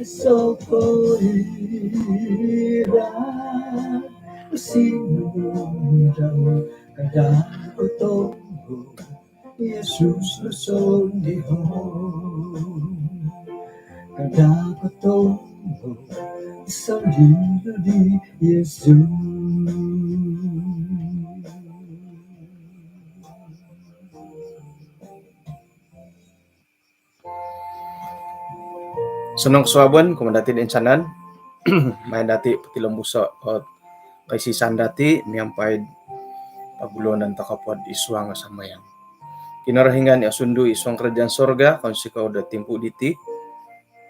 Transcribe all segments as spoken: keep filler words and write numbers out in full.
Sopoira sinudau kada kotombo Yesus no sondiho. Kada kotombo sondiho di Yesus. Osonong kosuabon kumaa dati toinsanan. Maan dati potilombuso' o kaisisan dati miampai poguluonon toko pod id suang sambayang. Kinorohingan i osundu id suang kerajaan sorga, kounsikou do timpu diti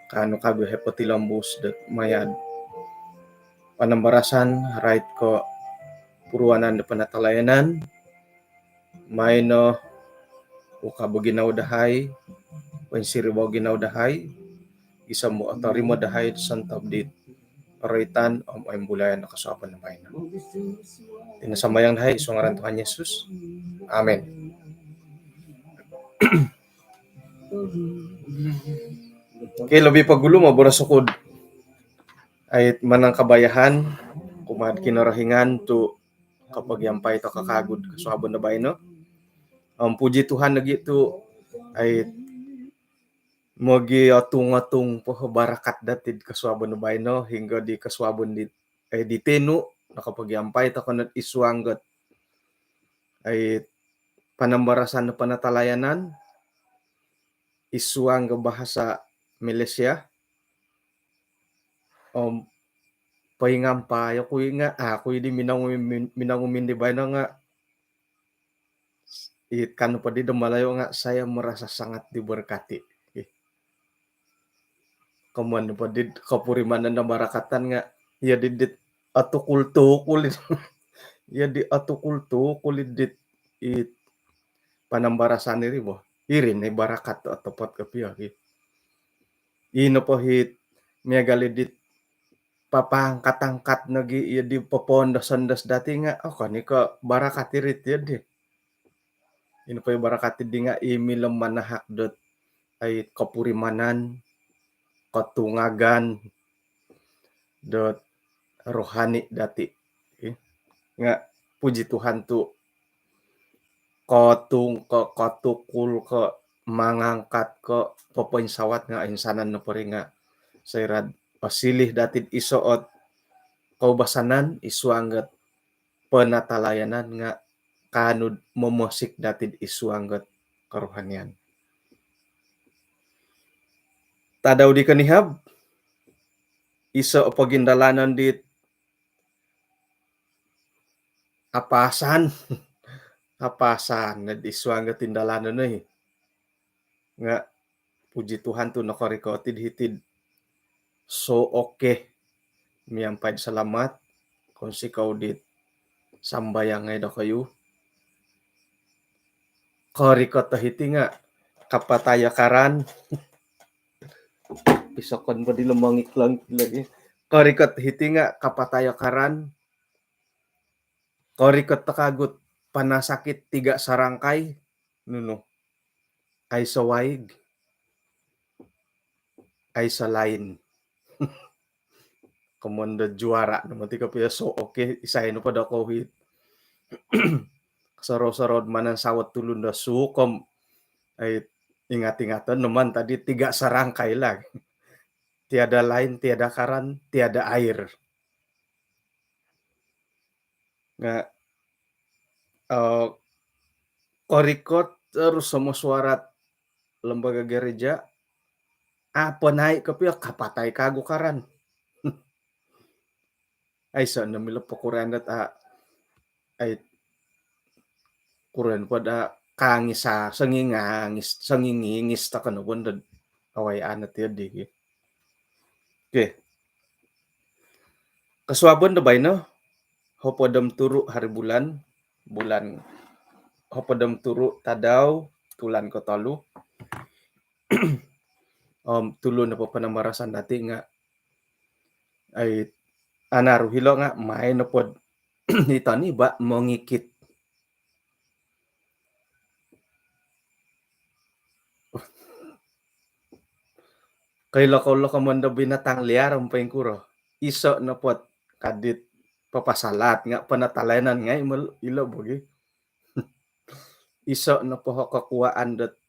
kaanu kagu potilombus dot maya do panambarasan rait ko puruanan do penatalayanan. Maino ukabo ginawo dahai, poinsiriba o ginawo dahai, gisom otorimo dahai sontob dit oroitan om oimbulayan do kosuabon do baino. Iti no sambayang dahai id suang ngaran Tuhan Yesus. Amin. Okey, lobi pogulu moboros oku'd ai manangkabayahan kumaa'd Kinorohingan tu' kopogiampai toko kagu'd kosuabon do baino. Om puji Tuhan nogi tu' ai mogiotung-otung po barakat dati'd kosuabon do baino hinggo di kosuabon di, ai, di tinu nokopogiampai toko nod id suang dot ai panambarasan do penatalayanan id suang do bahasa Malaysia. Om poingampai oku i nga' aku i di minongumin, minongumin di baino nga' it kaanu po di do Malayu nga' saya merasa sangat diberkati. Ih. Komoyon po di kopurimanan do barakatan nga' iyo di dit otukul-tukul i. Iyo di otukul-tukul i dit it panambarasan iri bo. Iri no i barakat otopot kopio ki. Ino po it miagal i dit papaangkat-angkat nogi iyo di popoondos-ondos dati nga' okon i ko' barakat iri ti di. Ino po i barakat di nga' i milo manahak dot ai kopurimanan, kotungagan dot rohani dati. Nga' puji Tuhan tu' kotung ko', kotukul ko', mangangkat ko', popoinsawat nga' insanan nopo ri nga' soira'd osilih dati'd iso ot koubasanan id suang dot penatalayanan nga' kaanu'd momosik dati'd id suang dot kerohanian. Tadau di konihab, iso pogindalanon dit apasan. Apasan nod id suang dot indalanon oi. Nga' puji Tuhan tu' nokorikot id hiti'd so okey miampai'd salamat. Kounsikou dit sambayang ngai' dokoyu. Korikot do hiti nga' kapatai o karan. Pisokon po di lomongik-longik lagi. Korikot hiti nga' kapatai o karan. Korikot do kagu'd panasakit tiga sarangkai. Nunu. Aiso waig. Aiso lain. Komoyon do juara no moti kopio so okey, isai nopo do covid. Sorou-sorou manansawo tulun do sukom. Ai, ingat-ingatan no mantad di tiga sarangkai lah. Tiada lain, tiada karan, tiada air. Nga' korikot terus semua suarat lembaga gereja, apo nai' kopio kapatai kagu karan. Aiso no milo pokuran dot a' ai kuran po da kangisa, songingangis, songingingis toko no bo dot awai anot iyo di. Okey. Kosuabon do baino, hopod om turu hari bulan, bulan hopod om turu tadau, tulan kotolu. Om tulu nopo panambarasan dati nga' ai anaru hilo nga' mai nopo di toni ba mongikit. Koilo kou lo komoyon do binatang liar om poingkuro. Iso nopo kadit papasalaat nga' panatalayanan ngai' ilo' bogi. Iso nopo o kokuaan dot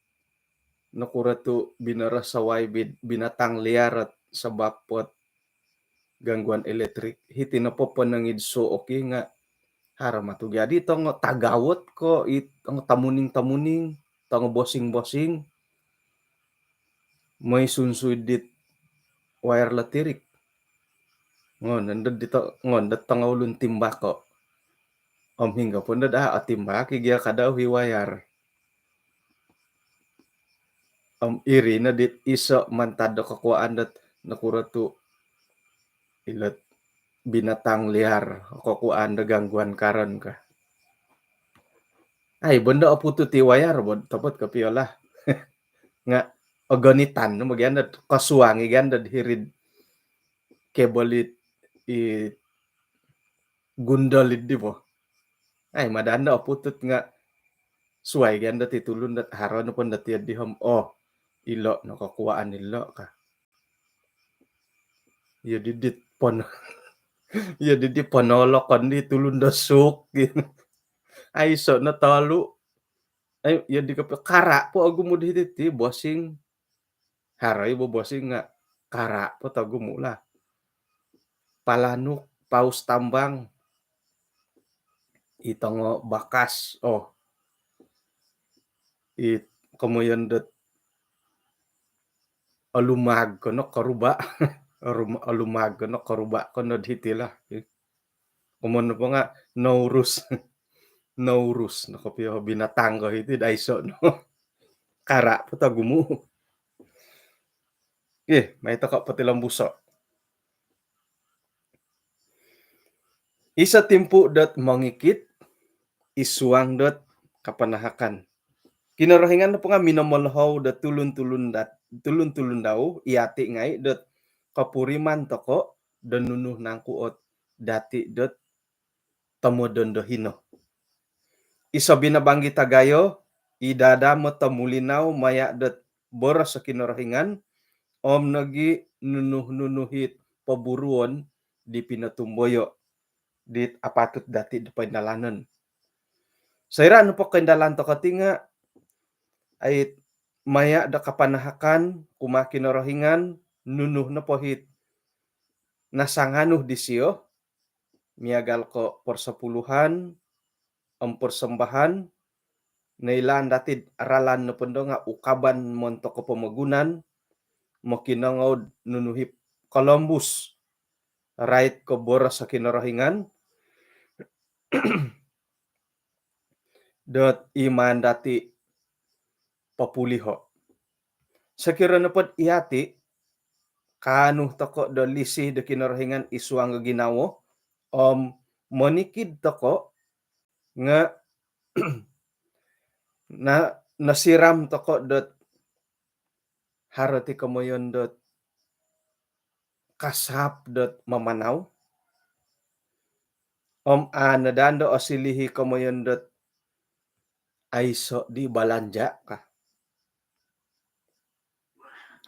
nokuro tu' binoros suwai binatang liar sabab pot gangguan elektrik. Hiti nopo ponong id suok i nga' haro matu jadi tongo tagawot ko i tongo tamuning-tamuning, tongo bosing-bosing. Moi sunsui dit wayar letirik. Ngon ndo dit ngon ndo tongo ulun timbako. Om hinggo pun ndo daa otimbak i gia kadau hi wayar. Om iri no dit iso mantad do kokuaan dot nokuro tu' ilot binatang liar kokuaan do gangguan karan ka. Ai bondo oputut i wayar bo topot kopio lah. Nga' ogonitan no mogian dot kosuang i gian dot hiri'd kabel i gundol i di bo. Ai madanda oputut nga' suwai gia dot i tulun dot haro nopo dot iyo di om oh ilo' no kokuaan ilo' ka. Iyo didit pon iyo didit ponolokon di tulun do suuk. Aiso no tolu. Ai iyo di kopi kara' po ogumu di hiti ti bosing. Haro i bo bosing nga' kara' po togumu lah. Palanuk, paus tambang, i tongo bakas oh i komoyon dot olumag kono koruba'. Olumag kono koruba' kono di hiti lah. Komoyon nopo nga' nourus. Nourus no kopio binatang ko hiti daiso no. Kara' po togumu. Ih, mai toko' potilombuso'. Iso timpu' dot mongikit i suang dot kapanahakan. Kinorohingan nopo nga' minomolohou dot tulun-tulun dat tulun-tulun dau iyati' ngai' dot kopuriman toko' do nunu nangku' ot dati' dot tomodon do hino. Iso binabanggi tagayo i dadamot o mulinau maya' dot boros o Kinorohingan om nogi' nunu-nunu hit poburuon di pinotumboyo' dit apatut dati' do poindalanon. Soira' nopo koindalan toko' ti nga' ai maya' do kapanahakan kumaa Kinorohingan nunu nopo hit nasanganu disio miagal ko' porsopuluhan om porsombahan noilaan dati'd ralan nopo ndo nga' ukaban montok o pomogunan mokinongou'd nunu hit kolombus rait ko' boros o Kinorohingan dot i maan dati' populiho'. Sokiro nopod iyati' kaanu toko' do lisi do Kinorohingan i suang o ginawo om monikid toko' nga' na nosiram toko' dot haro ti komoyon dot kasap dot mamanau om a' no daa ndo osilihi komoyon dot aiso' di balanja' ka.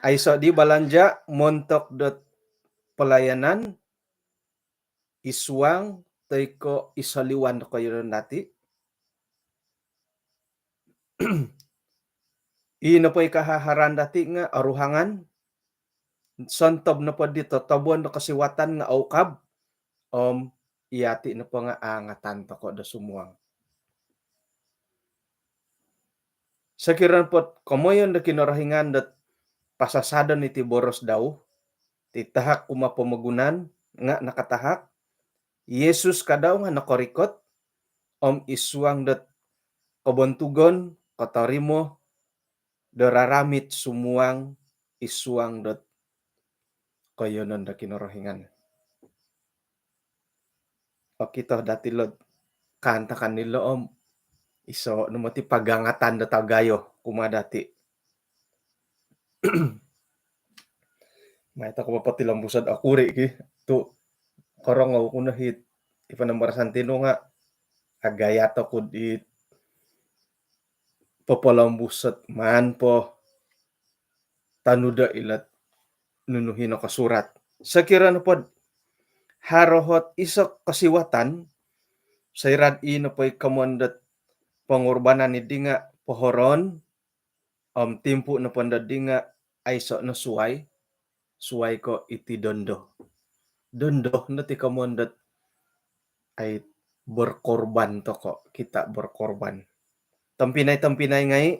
Aiso' di balanja' montok dot palayanan i suang toi ko' i soliwan do koiyonon dati'. Ii nopo i kahaharan dati' nga' oruhangan sontob nopo di totobon do kosiwatan nga' oukab om iyati' nopo nga' aangatan toko' do sumuang. Sokiro nopod komoyon do Kinorohingan dot pasasadon iti boros dau ti tahak kumaa pomogunan nga' nakatahak, Yesus kadau nga' nokorikot om i suang dot kobontugon kotorimo do raramit sumuang i suang dot koiyonon do Kinorohingan. Okito dati' lo'd kaantakan ilo' om iso' no moti pagangatan do tagayo kumaa dati'. Mai toko' popotilombuso'd okuri' ki tu' korongou ku no hit i panambarasan tinu nga' agayat oku'd it popolombus ot maan po tanudo' ilo't nunu i nokosurat. Sokiro nopod haro ot iso kosiwatan, soira' i nopo i komoyon dot pongurbanan iddi nga' pohoroon, om timpu' nopo noddi nga' aiso' no suwai, suwai ko' iti dondo. Dondo no ti komoyon dot ai berkorban toko', kita berkorban. Tompinai-tompinai ngai',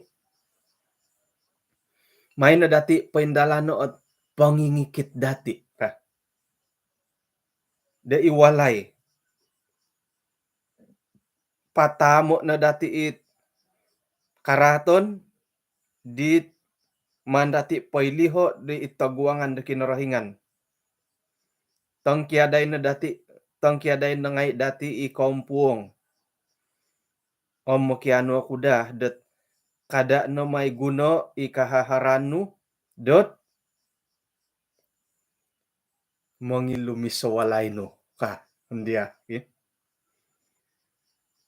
maan no dati' poindalano' ot pongingikit dati'. Nah, do i walai, patamo' no dati' it karaaton dit maan dati' poiliho' di it toguangan do Kinorohingan. Tongkiadai no dati', tongkiadai no ngai' dati' i koumpuong. Om mokianu oku daa dot kada' no mai guno i kahaharaan nu dot mongilumis o walai nu, ka, om diya', ki.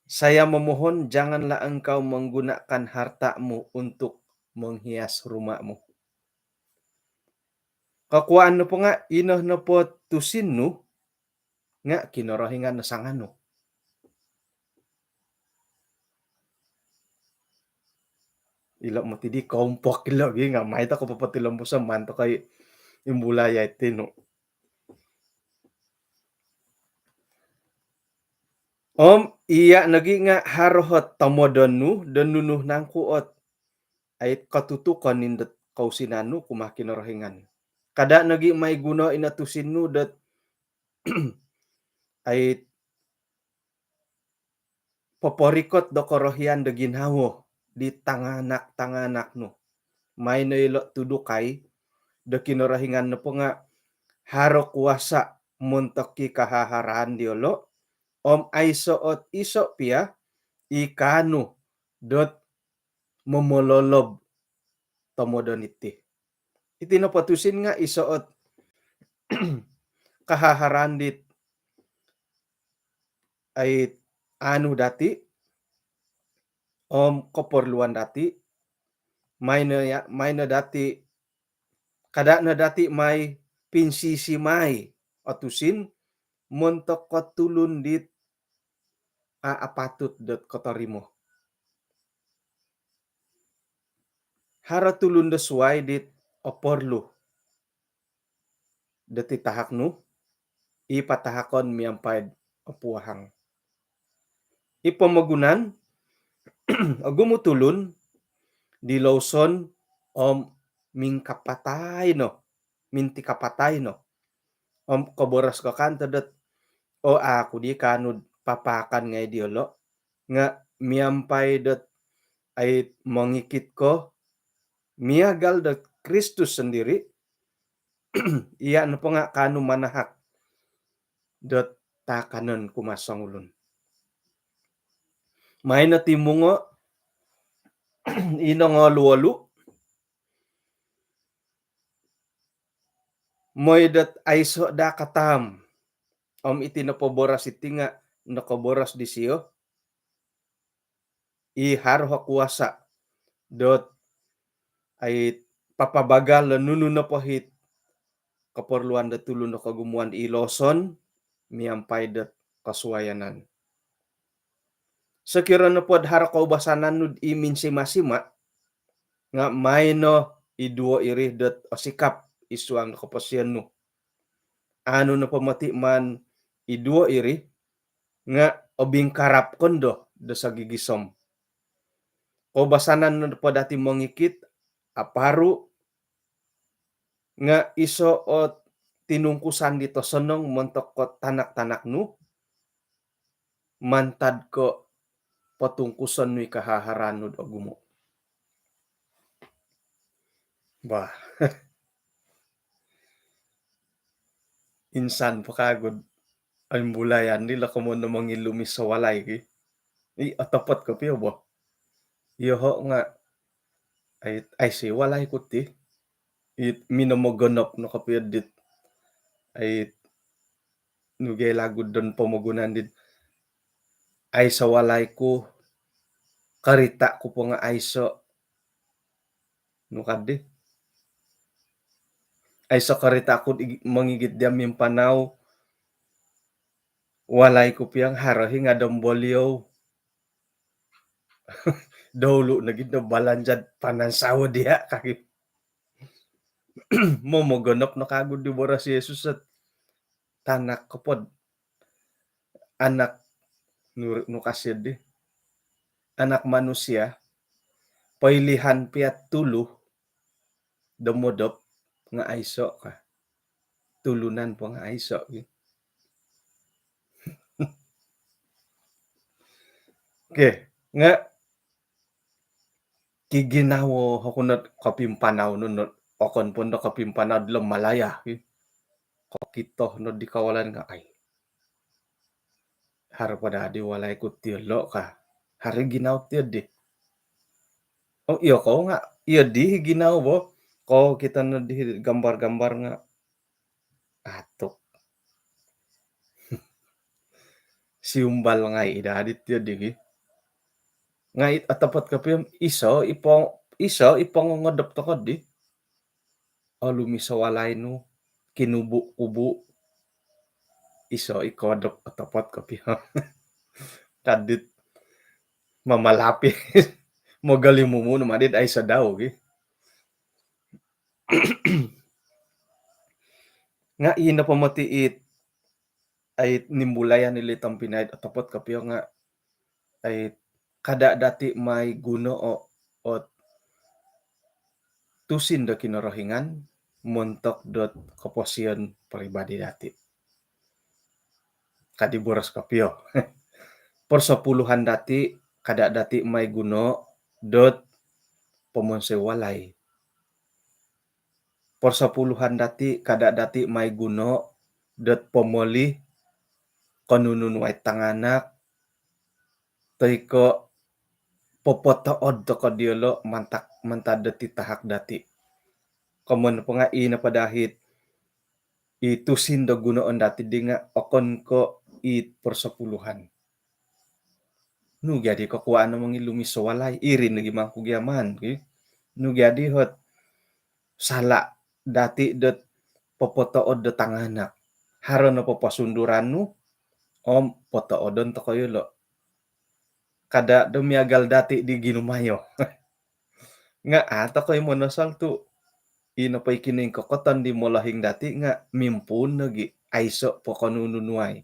Saya memohon, janganlah engkau menggunakan hartamu untuk menghias rumahmu. Kokuwaan nopo nga' ino nopo tusin nu nga' Kinorohingan no sanganu. Ilo' moti di koumpok ilo' gi nga' mai toko' popotilombuso, maan toko' i imbulai ai tinu. Om iya' nogi' nga' haro ot tomodon nu do nunu nangku' ot ai kotutukon in dot kousinan nu kumaa Kinorohingan. Kada' nogi' mai guno ino tusin nu dot ai poporikot do korohian do ginawo di tanganak-tanganak nu. Mai no ilo' tudukai do Kinorohingan nopo nga' haro kuasa' montok i kahaharaan diyolo', om aiso' ot iso' piya i kaanu dot momololob tomodon iti. Iti nopo tusin nga' iso' ot kahaharaan dit ai anu dati' om koporluan dati', mai no ya, mai no dati', kada' no dati' mai pinsisimai o tusin montok ko tulun dit a' apatut dot kotorimo. Haro tulun do suwai dit oporlu dot i tahak nu i patahakon miampai'd opuhawang. I pomogunan, ogumu' tulun di louson om mingkapatai no, mintikapatai no. Om koboros ko kanto dot, o, aku di kaanud papaakan ngai' diyolo', nga' miampai dot ai mongikit ko miagal dot Kristus sondiri', iya' nopo nga' kaanu manahak dot taakanon kumaa songulun. Mai no timungo' i nongolu-olu', moi dot aiso' daa kataam. Om iti nopo boros iti nga' nokoboros disiyo i haro o kuasa' dot ai papabagal do nunu nopo it koporluan do tulun do kogumuan i louson miampai dot kosuayanan. Sokiro nopod haro koubasanan nu'd i minsima-sima, nga' mai no i duwo iri dot osikap i suang do koposion nu. Anu nopo moti' maan i duwo iri nga' obingkarap kondo do sogigisom. Koubasanan nopo dati' mongikit, aparu', nga' iso' ot tinungkusan dit osonong montok ko tanak-tanak nu, mantad ko potungkuson nu i kahaharaan nu'd ogumu'. Bah. Insan po kagu'd oimbulayan di lo komoyon do mongilumis o walai ki. I, otopot kopio bo. Iyoho' nga' ai, aiso' i walai ku ti. It minomogonop no kopio dit ai, nu gia i lagu don pomogunan dit, aiso' walai ku, karita' ku po nga' aiso'. Nu kaddi. Aiso karita ku mongigit dia mimpanau. Walai ku piang haro hi ngadom boliou. Dahulu nogi do balanja'd panansau dia kaki. Momogonop no kagu di boros Yesus ot tanak kopod. Anak nu-, nukas di. Anak manusia, poilihan pia tulu do modop nga aiso ka. Tulunan po nga aiso. Okey, nga kiginawo oku no kopimpanau no, no okon pun do kopimpanau dilo Malaya. Kokito no di kawalan nga ai. Haro po daa di walai ku tiolo ka. Haro ginawo tiodi. Oh, iyo kou nga, iyo di ginawo bo. Kokito no di gambar-gambar nga atuk. Siumbal ngai daa di tiodi gi. Ngai otopot kopio iso ipong, iso ipong ngodop toko di. Olumis o walai nu, kinubu-kubu. Iso i kodop otopot kopio. Kadit mamalapi. Mogolimumu no madit aiso dau gi. Nga ino po moti it, ai nimbulayan ili tompinai otopot kopio nga ai kada dati mai guno o, ot tusin do Kinorohingan montok dot koposion peribadi dati. Kadi boros kopio. Persepuluhan dati kada dati mai guno dot pomonsoi walai. Persepuluhan dati kada dati mai guno dot pomoli konunu nuai tanganak toi ko popotood toko diolo mantak, mantad dati tahak dati. Komon po nga ino po dahit i tusin do gunoon dati di nga okon ko i persepuluhan. Nu gia di kokuaan no mongilumis o walai, iri nogi mangku gia maan ki. Nu gia di hot sala dati dot popotood do tanganak. Haro no poposunduran nu om potoodon toko yolo. Kada do miagal dati di ginumayo. Nga a toko i monosol tu ino po i kinoingkokoton di molohing dati nga mimpuun nogi aiso po konunu nuai.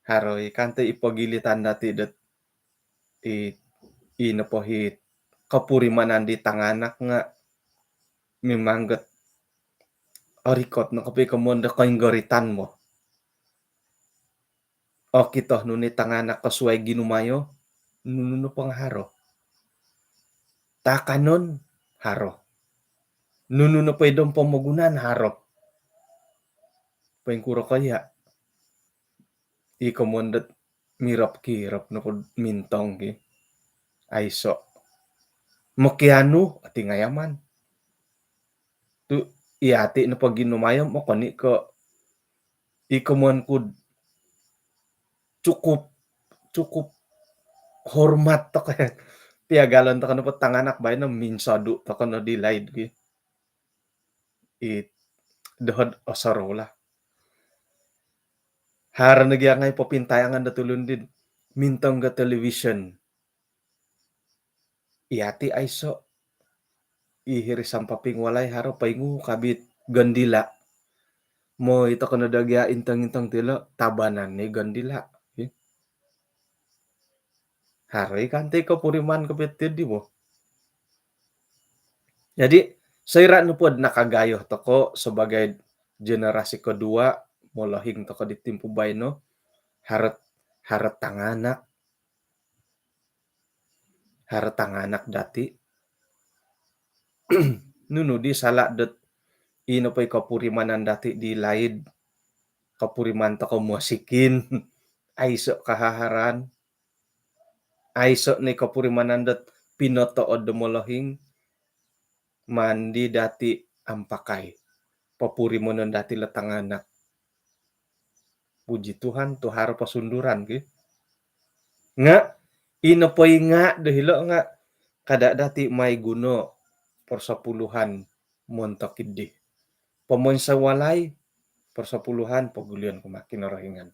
Haro i kanto i pogilitan dati dot i, ino po hi kopurimanan di tanganak nga mimang got orikot no kopi komon do koinggoritan mo. Okito nuni tanganak kosuai ginumayo, nunu no pangaharo. Takanon haro. Nunu no po idom pomogunan haro. Poingkuro ko iya. I komon dot mirop ki, irop no pod mintong ki. Aiso. Mokianu, ati ngayaman. Tu iyati no po ginumayo, mokoni ko i komon kud cukup, cukup hormat toko. Piagalon toko no po tanganak baino minsodu toko no di laid ki. I dohod osorou lah. Haro nogi angai popintayangan do tulun di mintong ga television. Iyati aiso. I hiri sampaping walai haro paingu kabit gondila. Mo ito kono do gia intong-intong tilo tabanan ni gondila. Haro i kanti kopuriman kopio ti di bo. Jadi soira nopod nakagayo toko sebagai generasi kedua molohing toko di timpu baino, haro, haro tanganak, haro tanganak dati. Nunu di sala dot ino po i kopurimanan dati di laid, kopuriman toko mosikin, aiso kahaharan. Aiso ni kopurimanan dot pinotood do molohing, mandi dati ampakai. Popurimanan dati lo tanganak. Puji Tuhan, tu haro posunduran ki. Nga ino po i nga do hilo nga kada dati mai guno persepuluhan montok iddi. Pomoinsa walai, persepuluhan, pogulion kumaa Kinorohingan.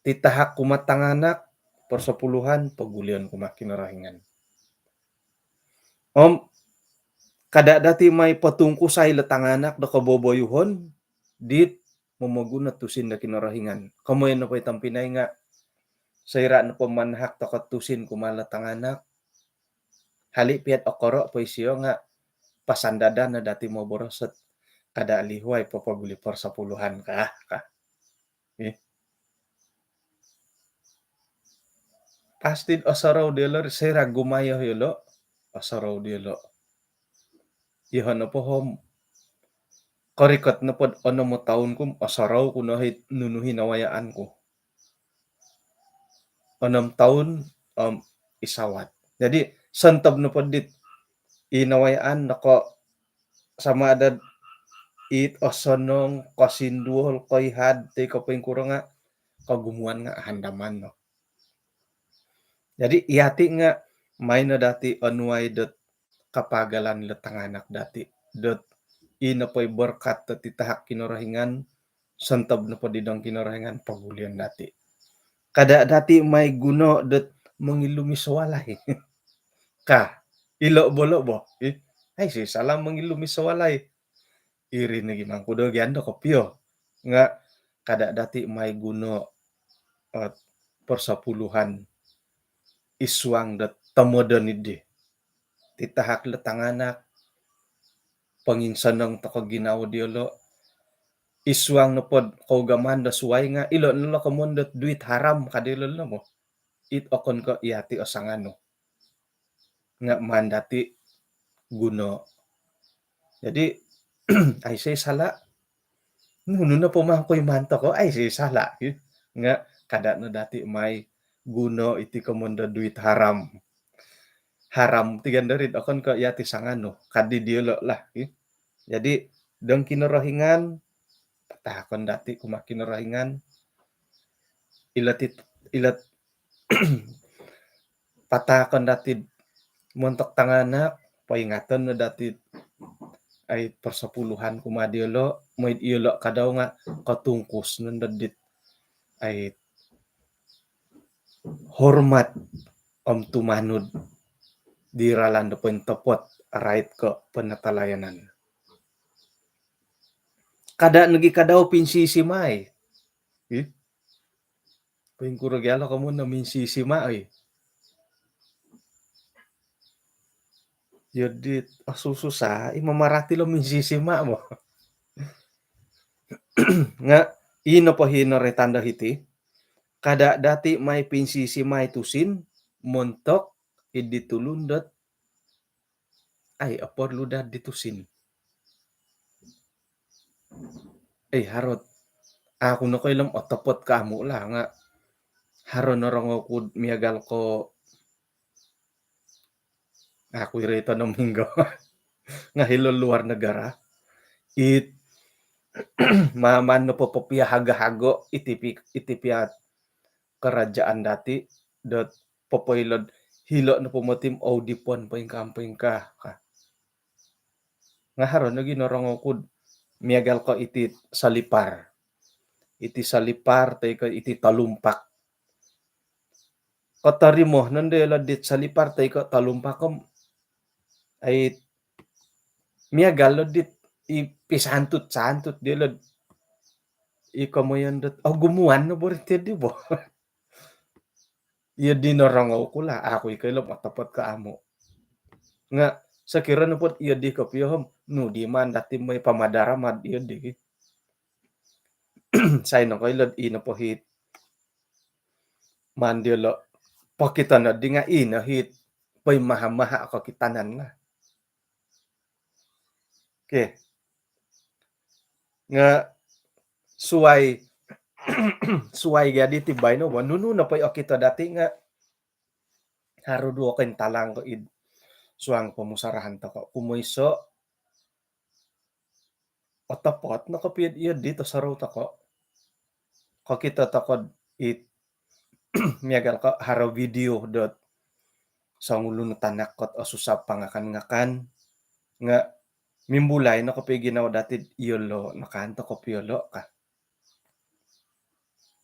Titahak kumaa tanganak, persepuluhan, pogulion kumaa Kinorohingan. Om kada dati mai potungkusai lo tanganak do koboboyuhon dit momoguno tusin do Kinorohingan. Komoyon nopo i tompinai nga soira nopo manahak toko tusin kumaa lo tanganak, hali piat okoro po isio nga pasandadan no dati moboros dot kada lihuai popoguli persepuluhan ka, ka. Eh. Pasti osorou diolo, soira gumayo yolo, osorou diolo. Yoho nopo om korikot nopo onom o toun ku om osorou ku no hi nunu i nawayaan ku. Onom toun om i sawat. Jadi sontob nopo dit i nawayaan no ko sama ada it osonong, kosinduol, koihad, toi ko poingkuro nga kogumuan nga ahandaman no. Jadi yati nga maino dati onuai dot kapagalan lo tanganak dati dot i nopo i berkat dot titahak Kinorohingan, sontob nopo di dong Kinorohingan pogulion dati. Kada dati mai guno dot mongilumis walai. Ka, ilo bolo bo. Eh, ai si salah mongilumis walai. Iri nogi mangkudo giando kopio. Nga kada dati mai guno, eh, persepuluhan id suang dot tomodon iddi. Titahak lo tanganak, ponginsonong toko ginawo diolo. Id suang nopod kougaman do suai nga ilo nolo komon dot duit haram ka diolo nopo. It okon ko yati o sanganu. Nga maan dati guno. Jadi ai si salah. Nunu nopo mangkui maan toko, ai si salah. Nga kada no dati mai guno iti komon do duit haram. Haram ti gandarit okon ko yati sanganu, ka di diolo lah. Jadi dong Kinorohingan, patahakon dati kumaa Kinorohingan. Ilo ti, ilo patahakon dati montok tanganak, poingaton no dati ai persepuluhan kumaa diolo, mooi iyolo kadau nga kotungkus nondo dit ai hormat om tumanud di ralan do pointopot rait ko penatalayanan. Kada nogi kadau pinsisimai. Ih. Poingkuro gia lo komon no minsisima, oi. Iyo di, oh, susah, i mamarati lo minsisima mo. Nga ino po hino retando hiti, kada dati mai pinsisimai tusin montok id di tulun dot ai oporlu daa di tusin. Eh, harot. Aku nokoilo om otopot ko amu lah nga haro norongou ku miagal ko aku iri tonom hinggo. Nga hilo luar negara. It maman nopo popia hago-hago iti pi, iti pia kerajaan dati dot popoilo do hilo nopo moti om oudipon poingkaa-poingkaa ka. Nga haro nogi norongou ku do miagal ko iti salipar. Iti salipar toi ko iti talumpak. Kotorimo nondo ilo dit salipar toi ko talumpak om ai miagal lo dit i pisantut-santut diolo i komoyon dot, oh, gumuan no bo ri ti di bo. Iyo di norongou ku lah, aku i koilo om otopot ko amu. Nga sokiro nopo dot iyo di kopio om, nu di maan dati mai pamadara mad iyo di. Sai nokoilo do ino po hit maan diolo pokitono di nga ino hit poimaha-maha kokitanan lah. Okey. Nga suai, suai gia diti baino, nunu nopo i okito dati nga haro duo kointalang ko id suang pomusarahan toko. Kumoiso, otopot no kopio iyo di tosorou toko. Kokito toko it miagal ko haro video dot songulun tanak kot osusah pangakan-ngakan nga Mimbulai no kopio ginawo dati iyolo, nakanto kopio lo ka.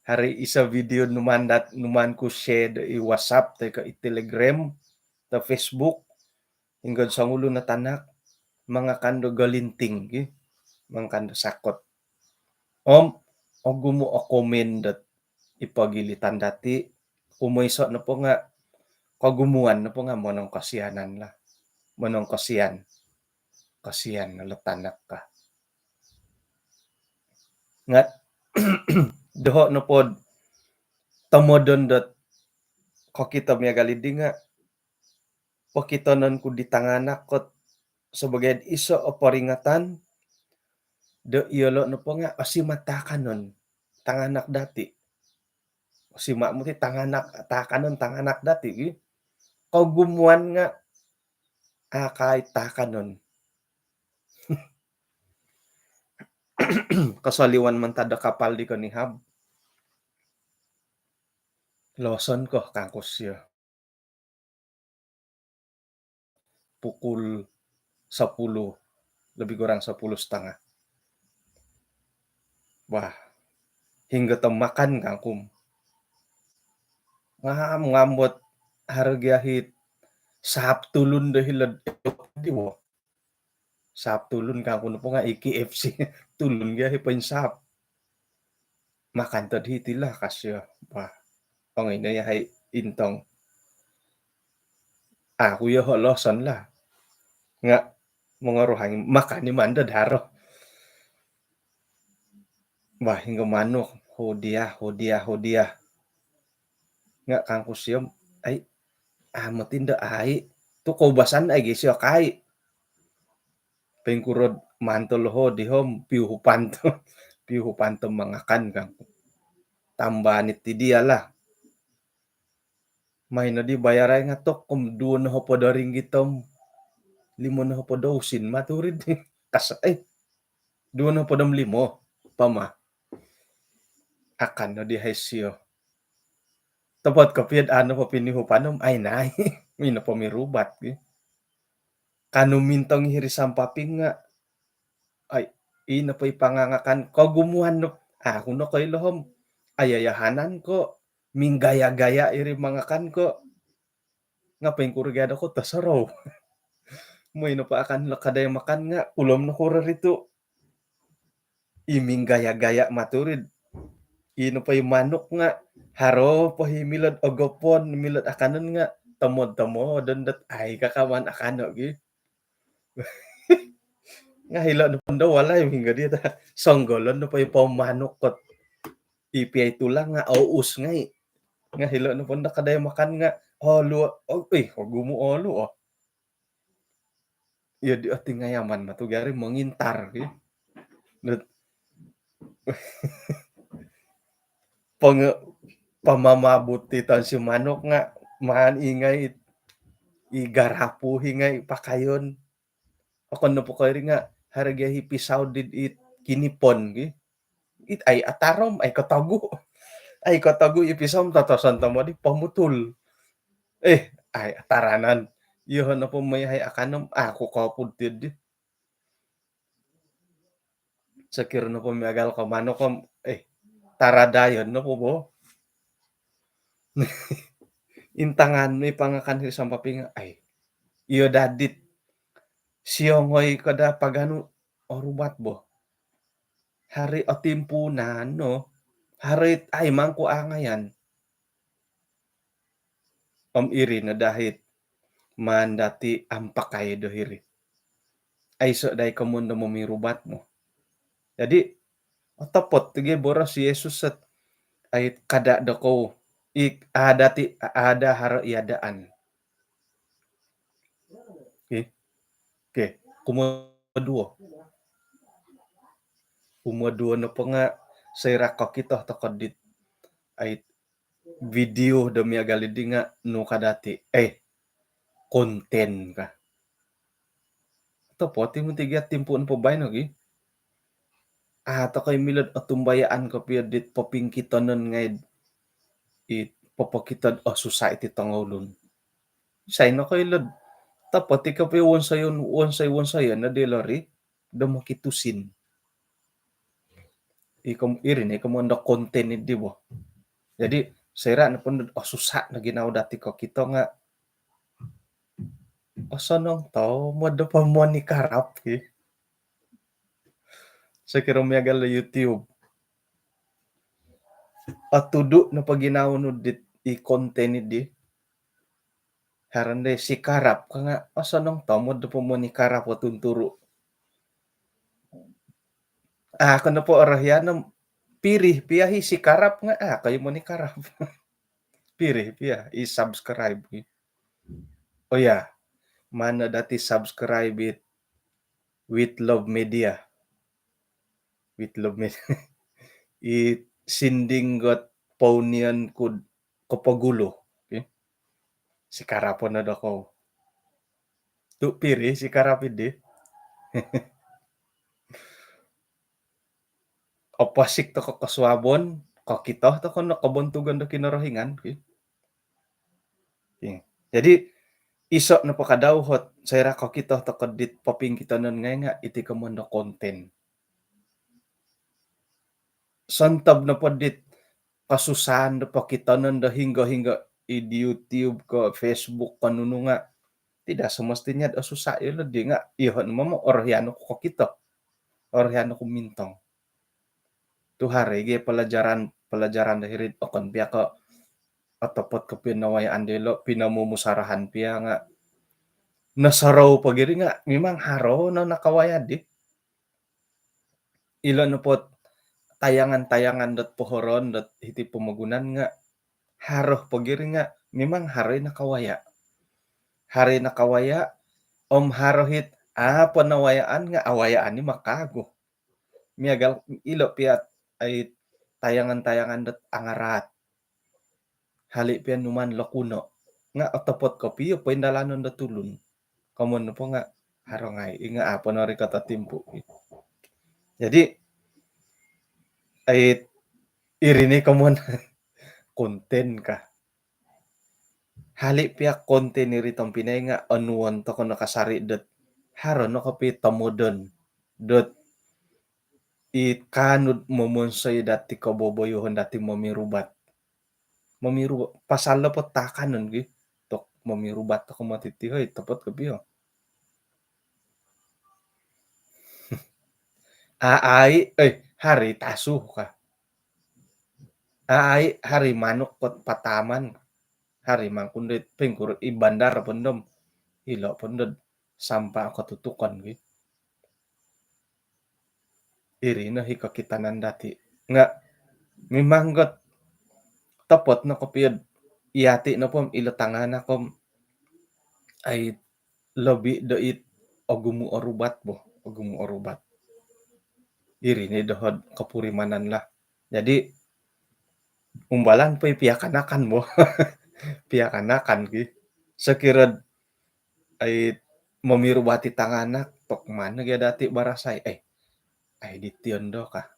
Hari iso video numan dat, numan ku share do i WhatsApp toi ko i Telegram, to Facebook, ingkod songulun o tanak, mangakan do galinting, ki. Mangakan do sakot. Om, ogumu o komen dot i pogilitan dati, kumoiso nopo nga, kogumuan nopo nga monong kosianan lah. Monong kosian. Kosian lo tanak ka. Nga, doho nopo tomodon dot kokito miagal di nga, pokitonon ku di tanganak kot sebagai iso o peringatan do iyolo nopo nga osimat taakanon tanganak dati. Osimat moti tanganak, taakanon tanganak dati, ki. Kogumuan nga akai taakanon. Kosoliwan mantad do kapal di konihab. Loson ko kangku sio. Pukul sepuluh, lebih kurang sepuluh setengah. Wah, hinggo to makan kangkum. Ngam, ngambot harga hit sap tulun do hilod di wo. Sap tulun kangku nopo nga i K F C. Tulun gia hi poin sap. Makan tod hiti lah kasio. Wah, ong ino ya hai intong. Aku yo ho loson lah. Nga mongoruhang makan ni manda daro. Wah, hinggo manuk, ho dia, ho dia, ho dia. Nga kangku sio, ai, amat indo ai. Tu koubasan ai gi sio kai. Pingkurod mantol ho di hom, piuhupan to. Piuhupan to mangakan kangku. Tambah niti dia lah. Mai no di bayarai nga tokom duo no hopod do ringgit om limo no hopod do usin maturid. Kas, eh, duo no hopod om limo pama. Akan no di hai sio. Topot kopiod ano po pinihupan om ai nai. Mino po mirubat gi. Kanu mintong hiri sampaping nga. Ai, ino po i pangangakan kogumuan no. Aku no koilo hom. Ayayahanan ko. Minggaya-gaya iri mangakan ko. Nga pingkuro gia do ko tosorou. Moi nopo akan lo kadai makan nga kulom no kuro ritu. I minggaya-gaya maturid. Ino po i manuk nga haro po hi milod ogopon, milod akanon nga tomod-tomodon dot ai kakaman akano gi. Nga hilo nopo ndo walai minggo dia ta. Songgolon nopo i po manuk kot. I piai tulang nga aus ngai. Nga hilo nopo ndo kadai makan nga olu, oh, ih, ogumu olu, oh. Iyo di otingayaman matu gari mongintar, ki. Dot penge-, pamamabut ti tonsi manuk nga maan ingai i garapu ingai pakayon. Okon nopo ko iri nga harga hi pisau di it kinipon gi. It ai atarom, ai kotogu. Ai kotogu i pisau totoson tomo di pamutul. Eh, ai ataranan. Iyo nopo mai hai akanom, aku kopud ti di. Sokiro nopo miagal ko manuk om, eh, taradayon nopo bo. Intangan mi pangakan hiri sampaping, ai. Iyo dadit. Siongoi kada paganu orubat bo. Hari otimpunan no. Hari ai mangku angayan. Om iri no dahit maan dati ampakai do hiri. Aiso dai komon do momirubat mo. Jadi, otopot tu gi boros Yesus set ai kada do kou i ada ti ada haro iadaan. Okey. Okey. Kumoduo. Kumoduo nopo nga soira kokito toko dit ai video do miagal di nga nu kadati. Eh, konten ka. Topot i munti gia timpuun po baino gi. Ah, tokoi milod otumbayaan kopio dit popingkitonon ngai i popokitod osusa iti tongoulun. Isai nokoilod. Topot i kopio wonsoyon, wonsoi, wonsoyon no di lori. do mokitusin. Iri ni komoyon do konten di bo. Jadi soira' nopo osusa' no ginawo dati' kokito nga' osonong tomod do pomoni karap ki. Sokiro miagal do YouTube, otudu' nopo ginawo nu dit i konten di, haro ndo sikarap ka nga' osonong tomod do pomoni karap o tunturu'. A' ko nopo orohian om piri pia i sikarap nga' a' ko i moni karap. Piri pia i subscribe. Oh ya, maan dati' subscribe it With Love Media. With Love Media. I sinding got pounion kud kopogulu. Okey. Sikarapon no dokou. Tu' piri sikarap di. Oposik toko' kosuabon, kokito toko' no kobontugon do Kinorohingan ki. Okey. Jadi iso' nopo kadau ot soira' kokito toko' dit popingkitonon ngai' nga' iti komoyon do konten. Sontob nopo dit kosusaan do pokitonon do hinggo-hinggo id YouTube ko, Facebook ko, nunu nga' tidak semestinya osusa' ilo di nga' iyoho' no momo orohian oku kokito, orohian oku mintong. Tu' haro i gi pelajaran, pelajaran do hiri'd okon pia ko' otopot ko' pinowayaan dilo', pinomumusarahan pia nga' nosorou pogi iri nga' mimang haro no nakawaya' di. Ilo nopo tayangan-tayangan dot pohoroon dot hiti pomogunan nga' haro pogi iri nga' mimang haro i nakawaya'. Haro i nakawaya' om haro it a' po nawayaan nga' awayaan i makagu. Miagal ilo pia ai tayangan-tayangan dot angaraat. Hali' pia numan lokuno' nga' otopot kopio poindalanon do tulun. Komoyon nopo nga' haro ngai' i nga' a' po norikot o timpu. Jadi ai iri ni komoyon konten ka. Hali' pia konten iri tompinai nga' onuon toko' no kasari' dot haro no kopi tomodon dot i kaanu'd momonsoi dati' koboboyoon dati' momirubat. Momirubat pasal nopo taakanon gi tok momirubat toko' moti ti hoi, topot kopio. Aai, eh, haro i tasu ka. Aai, haro i manuk kot pataman. Haro i mangkun dit pingkuro i bandar pondom. Ilo pondod sampah kotutukon gi. Iri no i kokitanan dati'. Nga' mimang got topot no kopio'd iyati' nopo om ilo tanganak om ai lobi do it ogumu' orubat bo, ogumu' orubat. Iri ni doho'd kopurimanan lah. Jadi umbalan po i piakanakan bo. Piakanakan ki. Sokiro'd ai momirubat i tanganak tok maan no gi dati' barasai. Eh, ai dition do ka.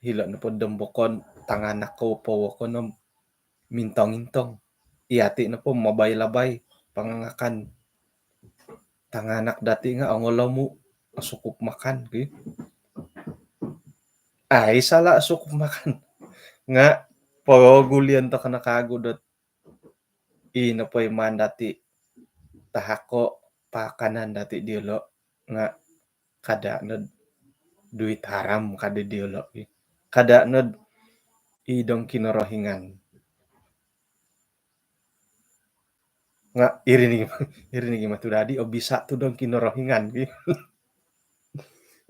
Hilo' nopo dom bokon tanganak ko po wokon om mintong-intong. Iyati' nopo mabai-labai pangangakan. Tanganak dati' nga' ongolomu' osukup makan ki. Ai sala' osukup makan. Nga' pogulion toko' no kagu dot i nopo i maan dati' tahako' paakanan dati' diyolo' nga' kada' nod duit haram kadi diyolo' ki. Kada' nod i dong Kinorohingan. Nga' iri ni, iri ni gi matu dadi' obisa' tu dong Kinorohingan ki.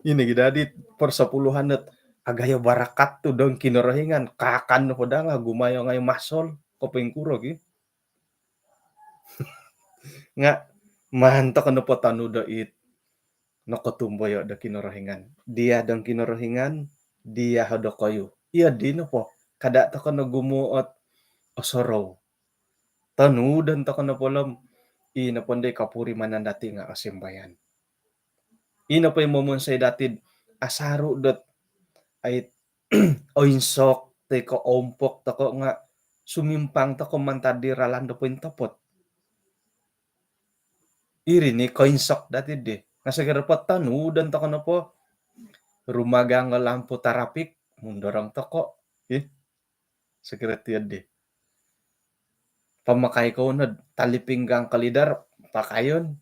Iri ni gi dadi' persepuluhan dot agayo barakat tu dong Kinorohingan. Kaakan nopo daa nga' gumayo ngai' masol ko poingkuro ki. Nga' maan toko' nopo tonu do it nokotumboyo' do Kinorohingan. Diya' dong Kinorohingan, diya' ho dokoyu. Iyo dino po, kada' toko' no gumuot osorou. Tonudon toko' no polom, i nopo ndoi kopurimanan dati' nga' osimbayan. I nopo i momonsoi dati'd asaru' dot ai oinsok toi ko' oompok toko' nga' sumimpang toko' mantad di ralan do pointopot. Iri ni koinsok dati' di. Nga sokiro po tonudon toko nopo, rumagang o lampu tarapik, mundorong toko. Ih, sokiro tiyo di. Pamakai kou nod tali pinggang kalidar, pakayon.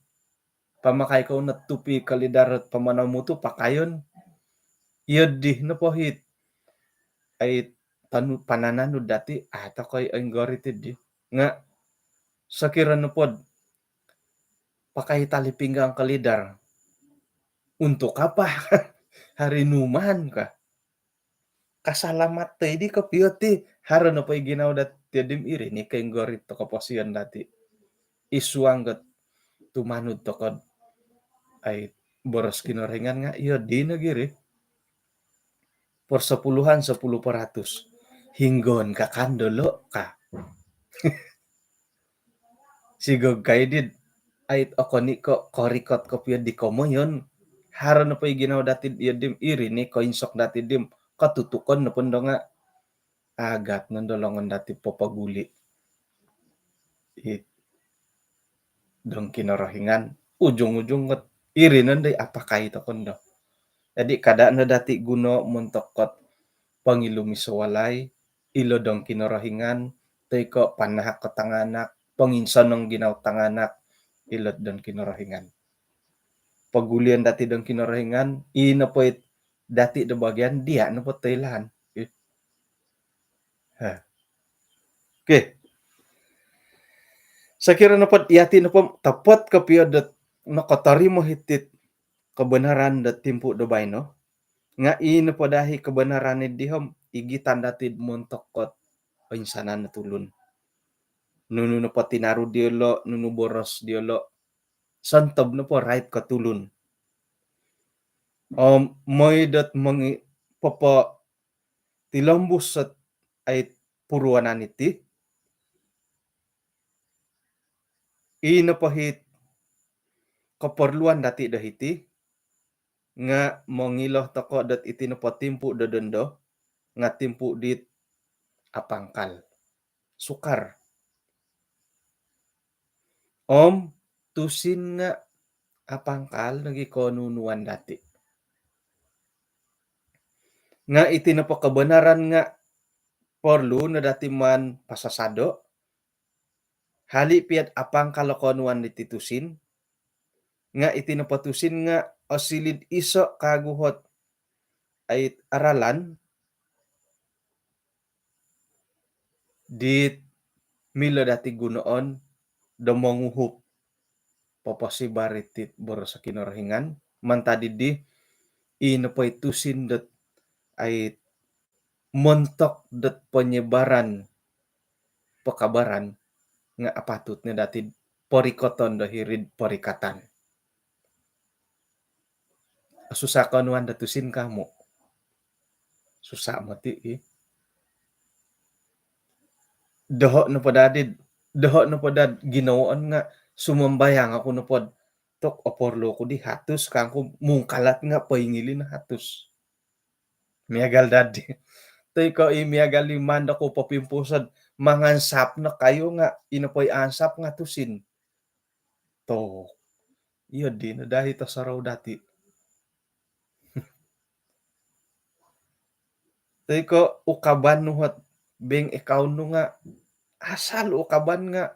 Pamakai kou nod tupi kalidar pamanau mutu, pakayon. Iyo di nopo hiti. Ai tanu panananud dati, ah, tokoi inggorit di. Nga sokiro nopod pakai tali pinggang kalidar. Untuk apa? Hari numan ka. Kasalamat to idi kopio ti, haro nopo i ginawo dati di om iri ni koinggorit toko posion dati. Isuang got tumanud tokod ai boros Kinorohingan nga iyo di nogi ri. Persepuluhan sepuluh peratus. Hinggon ka kan dolo ka. Sigog kai did ait okoni ko korikot kopio di komoyon. Haro nopo i ginawo dati di iri ni koinsok dati di om katutukon nopo ndo nga agat nondo longon dati popoguli. It dong Kinorohingan, ujung-ujung kot iri nondo i apakai tokon do. Jadi kada no dati guno montok kot pangilumi sawalai, ilo dong Kinorohingan, toi ko panahak ko tanganak, panginsonong ginawo tanganak, ilo dong Kinorohingan. Pogulian dati dong Kinorohingan, ino po it dati do bagian dia nopo toilaan. Ha. Okey. Sokiro nopo dati nopo topot kopio dot nokotorimo hitit kebenaran dot timpu do baino. Nga ino po dahi kebenaran di om igitan dati montok kot oinsanan tulun. Nunu nopo tinaru diolo, nunu boros diolo, sontob nopo rait ko tulun. Om moi dot mongi popo tilombus sot ait puruanan iti. Ino po hiti keperluan dati do hiti nga mongilo toko dot iti nopo timpu do dondo nga timpu dit apangkal. Sukar. Om tusin nga apangkal nogi konunuan dati. Nga iti nopo kebenaran nga perlu no dati maan pasasado. Hali piat apangkal o konuan diti tusin. Nga iti nopo tusin nga osilid iso kaguhot ait aralan dit milo dati gunoon do monguhup poposibar itit boros Kinorohingan. Mantad didi, ino po i tusin dot ait montok dot penyebaran pekabaran nga apatut no dati porikoton do hirid porikatan. Susah konuan do tusin kamu. Susah moti i. Doho nopo dadi, doho nopo dad ginawoon nga sumambayang aku nopo tok oporlu ku di hatus kangku mungkalat nga poingilin hatus. Miagal dadi. Toi ko i miagal i mandok ku popimpusod mangansap no kayu nga ino po i ansap nga tusin. Tok. Iyo di no dahi to sorou dati. Toi ko ukaban nu hot bank account nu nga asal ukaban nga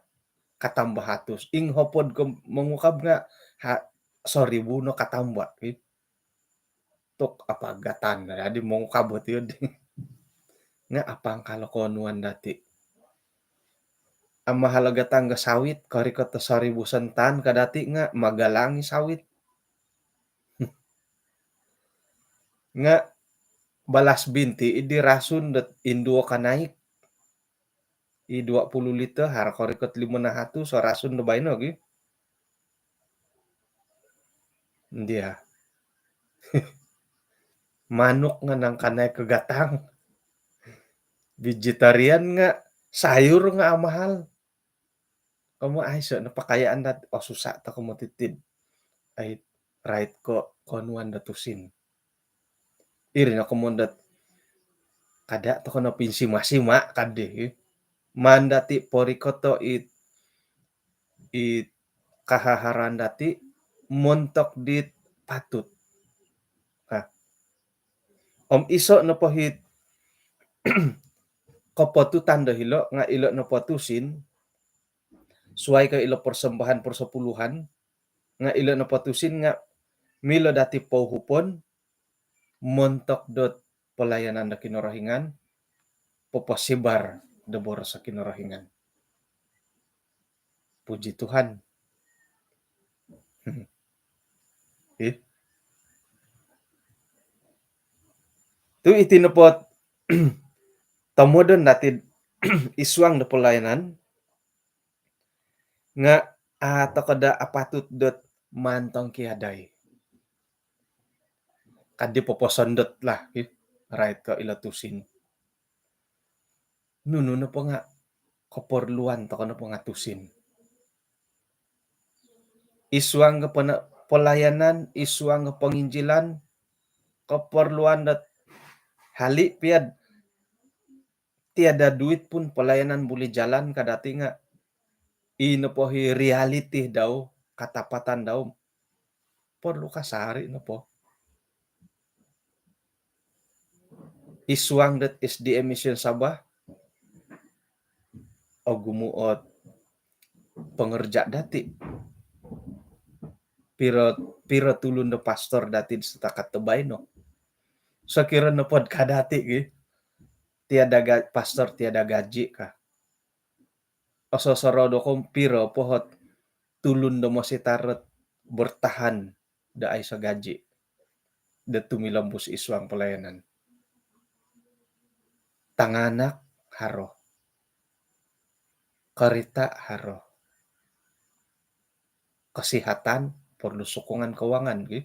katamba hatus. Ing hopod ko mongukab nga ha, soribu no katamba. Tok apagatan nga dadi mongukab hot iyo di. Nga apangkal o konuan dati. Amahal o gatang ga sawit, korikot o soribu sontan ka dati nga magalang i sawit. Nga balas binti idi rasun dot induo ka naik. I dua puluh liter haro korikot limo nahatus o rasun do baino gi. Ndia. Manuk nga nangkanai ko gatang. Vegetarian nga sayur nga amahal. Komo aiso no pakayaan dati, oh, susah toko moti tid. Ai rait ko konuan do tusin. Iri no komo dot kada toko no pinsima-sima kadi. Maan dati porikoto it, it kahaharan dati montok dit patut. Ha. Om iso nopo hiti kopatutan do hilo nga ilo nopo tusin, suai ko ilo persembahan persepuluhan, nga ilo nopo tusin nga milo dati pouhupon montok dot pelayanan do Kinorohingan, poposebar do boros do Kinorohingan. Puji Tuhan. Ih. Tu iti nopo tomodon dati id suang do pelayanan nga, ah, toko da apatut dot mantong kiadai. Kadi poposondot lah, ih, rait ko ilo tusin. Nunu nopo nga keperluan toko nopo nga tusin. Id suang ko pena-, pelayanan, id suang ko penginjilan, keperluan dot hali pia tiada duit pun pelayanan boleh jalan ka dati nga, i nopo hi realiti dau, katapatan dau, perlu kasari nopo. Id suang dot S D A Mission Sabah, ogumu ot pengerja dati. Piro, piro tulun do pastor dati setakat do baino? Sokiro nopo dot ka dati ki, tiada ga-, pastor tiada gaji ka. Ososorou dokou piro po ot tulun do mositar dot bertahan do aiso gaji do tumilombus id suang pelayanan. Tanganak haro. Kerita haro. Kesihatan perlu sokongan kewangan ki.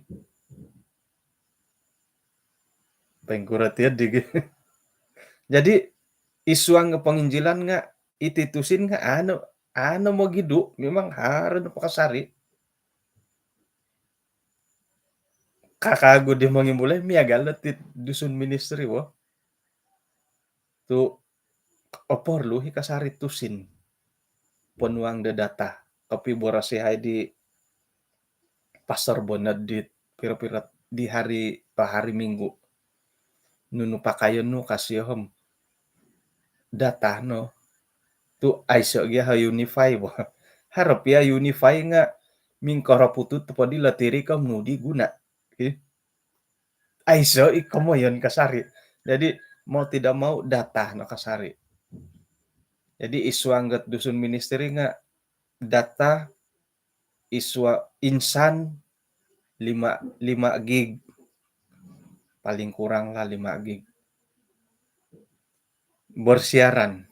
Poingkuro ti di ki. Jadi id suang penginjilan nga iti tusin nga ano, ano mogidu, memang haro nopo kasari. Kakagu di mongimulai miagal dot id Dusun Ministry wo. Tu oporlu hi kasari tusin. Ponuang do data. Kopiboros ihai di Pastor Bernard di piro-piro di hari, hari Minggu. Nunu pakaion nu ka sio om. Data no. Tu aiso gia ha Unify bo. Haro pia Unify nga mingkoroputut po di lotiri ka om nu di guna. Ih. Aiso i komoyon kasari. Jadi mau tidak mau data no kasari. Jadi id suang dot Dusun Ministry nga data id suang insan lima, lima gig. Paling kurang lah lima gig. Bersiaran.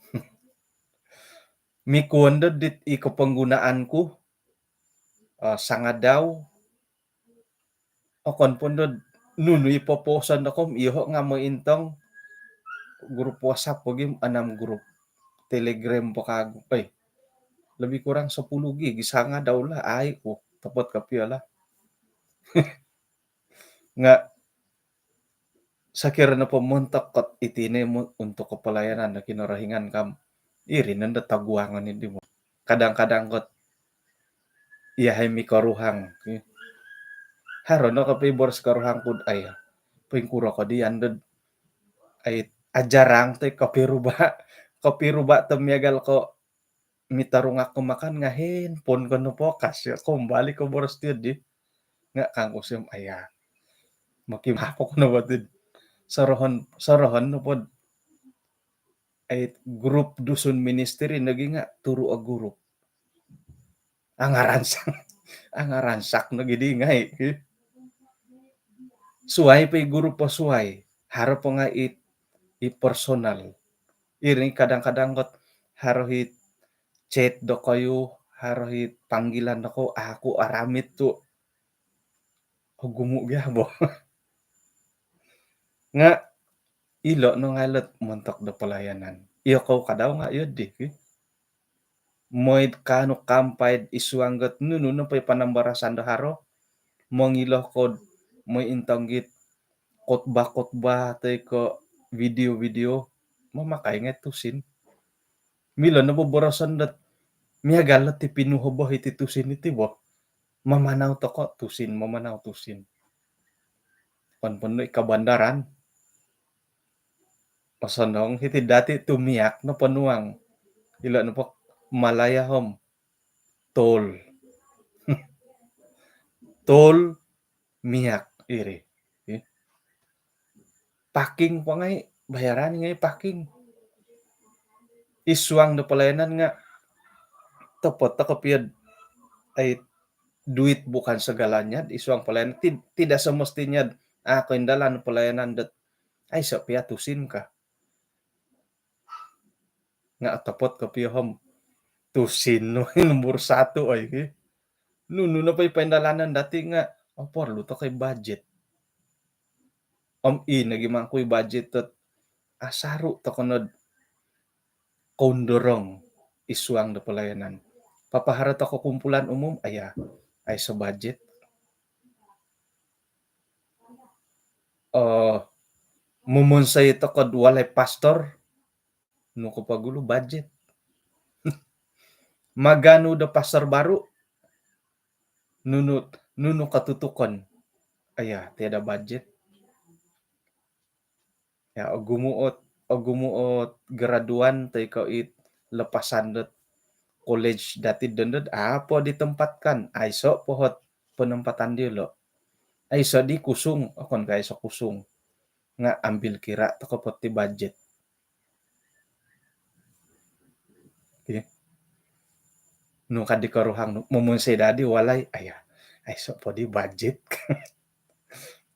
Mikuon do dit i kepenggunaan ku, eh, sangadau, okon pun do nunu i poposon dokou om, iyoho nga mointong grup WhatsApp pogi, enam grup Telegram po kagu. Eh, lebih kurang sepuluh gig, sangadau lah, ai ku, topot kopio lah. Nga, sokiro nopo montok kot iti no mo-, untuk kepelayanan do Kinorohingan ka om, iri nondo toguangon di mo. Kadang-kadang kot, iyahai mikoruhang. Haro no kopiboros koruhang ku dot, ai, poingkuro ko di ando dot, ai, ajarang tu kopiruba, kopiruba tu miagal ko mitarungak ko makan nga handphone ko nopo ka sio, kombali ko boros ti di. Nga kangku sio om, aya. Mokimapo ko nopo ti. Sorohon, sorohon nopo dot, ai, grup Dusun Ministry nogi nga turu o grup. Angaransak. Angaransak nogi di ngai. Suai po i grup po suai. Haro po nga i, i personal. Iri kadang-kadang kot haro i chat dokoyu, haro i panggilan dokoyu, aku aramit tu. Ogumu gia bo. Nga ilo no ngai lot montok do pelayanan. Iyokou kadau nga iyo di ki. Mooi kaanu kampai id suang dot nunu nopo i panambarasan do haro. Mongilo ko dot mooi intong dit khotbah-khotbah toi ko video-video. Mamakai ngai tusin. Milo no boboroson dot miagal dot ti pinuhoboh iti tusin iti bo. Mamanau toko tusin, mamanau tusin. Ponui kabandaran. Osonong hiti dati tu miak no ponuang. Ilo nopo Malaya om tol. Tol miak iri. Parking po ngai, bayaran ngai parking. Id suang do pelayanan nga topot toko pia, ai, duit bukan segalanya id suang pelayanan. Tid-, tidak semestinya, ah, koindalan pelayanan dot, ai, so pia tusin ka. Nga topot kopio om tusin no nombor satu, ai, ki. Nunu nopo i paindalanan dati nga, oh, perlu toko i bajet. Om i nogi mangkui bajet dot asaru toko nod koundorong id suang do pelayanan. Papaharo toko kumpulan umum, aya, aiso bajet. Oh, momonsoi toko do walai pastor, nu ko pogulu bajet. Maganu do pastor baru, nunu, nunu katutukon. Aya, tiada bajet. Ya, ogumu ot, ogumu ot graduan toi ko it lepasan dot college dati dondo, apo ditempatkan? Aiso po ot penempatan diolo. Aiso di kusung, okon ko aiso kusung. Nga ambil kira toko po ti bajet. Okey. Nu ka di koruhang nu, momonsoi daa di walai, aya, aiso po di bajet.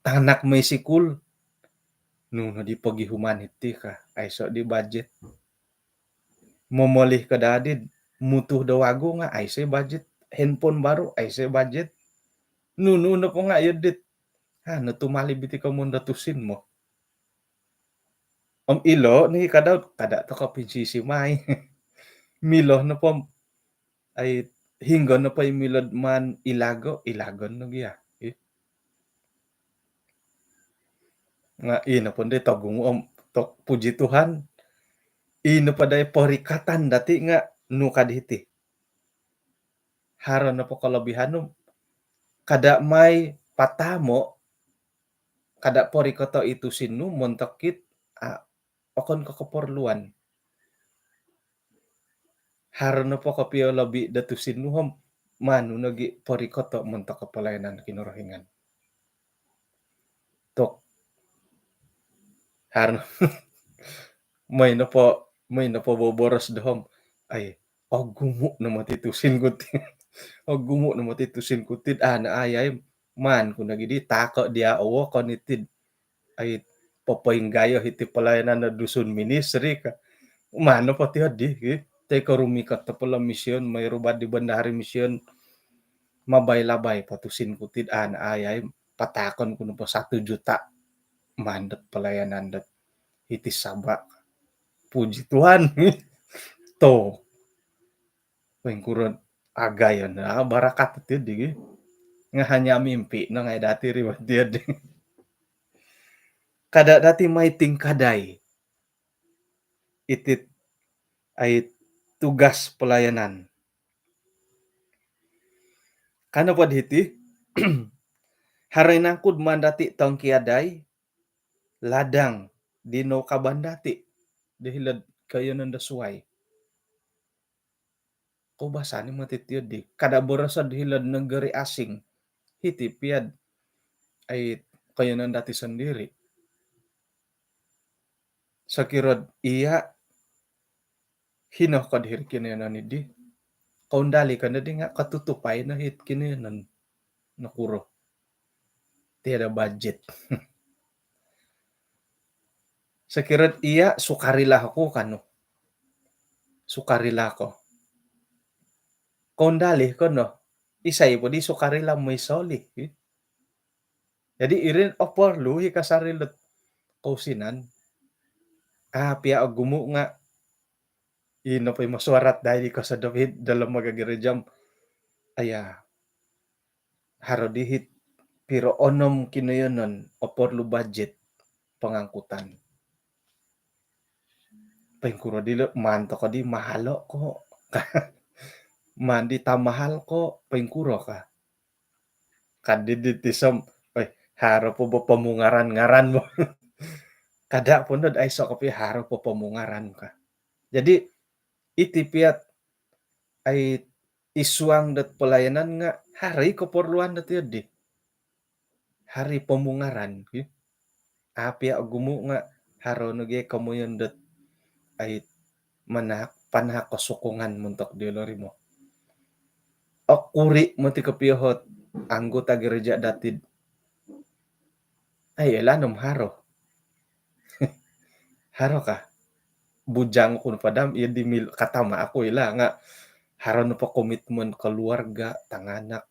Tanak moi sikul, nu no di pogihuman iti ka, aiso di bajet. Momoli ko daa di mutu do wagu nga aiso bajet. Handphone baru, aiso bajet. Nunu nopo nga iyo dit, ah, nu tumalib iti komoyon do tusin mo. Om ilo ni kada, kada toko pinsisimai. Milo nopo, ai, hinggo nopo i milo maan ilago, ilagon nogi ya. Ih. Nga i nopo ndi togumu om tok, puji Tuhan. I nopo dai porikatan dati nga nu ka di hiti. Haro nopo kelebihan nu, kada mai patamo, kada porikoto i tusin nu montok it, ah, okon ko keperluan. Haro nopo kopio lobi do tusin nu om, maan nu nogi porikoto montok ko pelayanan Kinorohingan. Tok. Haro, moi nopo, moi nopo boboros doho om, ai, ogumu no moti tusin ku ti. Ogumu no moti tusin ku ti, ah, na, ai, ai, maan ku nogi di tako dia owo kon iti, ai, popoinggayo iti pelayanan do Dusun Ministry ka. Maan nopo ti adi, ki. Toi ko rumikot nopo lo mission, moi rubat di bendahari mission, mabai-labai po tusin ku ti, ah, na, ai, ai, patakon ku nopo satu juta maan dot pelayanan dot hiti Sabah. Puji Tuhan. To. Poingkuro agayo no barakat ti di. Nga hanya mimpi no ngai dati ri watiad. Kada dati mai tingkadai iti, ai, tugas pelayanan. Ka nopo di hiti, haro i nangku do maan dati tongkiadai ladang di noukaban dati do hilo'd koiyonon do suai. Koubasan i moti ti di, kada boroso do hilo'd negeri asing. Hiti pia'd, ai, koiyonon dati sendiri. Sokiro iya, hino ko diri kinoyonon di. Koundali ko no di nga katutupai no hiti kinoyonon. Nokuro? Tiada bajet. Sokiro iya, sukarela oku ka nu. Sukarela ko. Koundali ko no. Isai po di sukarela moi soli. Jadi iri oporlu i kasari lot kousinan. Ah, pia ogumu nga i nopo i mesyuarat dai di kosodop i dalam magagereja om, aya, haro di hiti piro onom kinoyonon oporlu bajet pengangkutan. Poingkuro dilo, maan toko di mahalo ko. Maan di tamahal ko, poingkuro ka. Ka di di tisom, oi, Haro po bo pomungaran-ngaran bo. Kada' po nod aiso' kopio haro po pomungaran ka. Jadi iti piat ai isuang dot pelayanan nga' haro i koporluan dot iyo di. Haro i pomungaran ki. Api' ogumu' nga' haro nogi komoyon dot ai manahak, panahak ko sokongan montok diolo rimo. Okuri' moti kopio hot anggota gereja dati'd ai ela' nom haro. Haro ka. Bujang ku nopo dam iyo di mil-, katama' aku ila' nga' haro nopo komitmen keluarga, tanganak,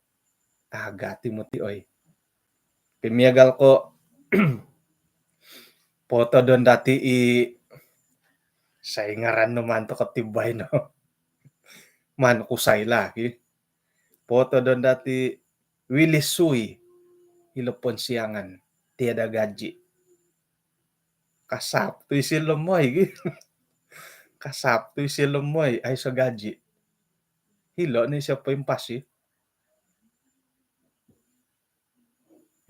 agati moti oi. Pimiagal ko potodon dati i sai ngaran no maan toko tibai no. Maan ku sai lagi. Potodon dati Willy Sui ilo ponsiangan tiada gaji. Kasap tu isi lemoi gi. Kasap tu isi lemoi aiso gaji. Hilo ni siapa impasi.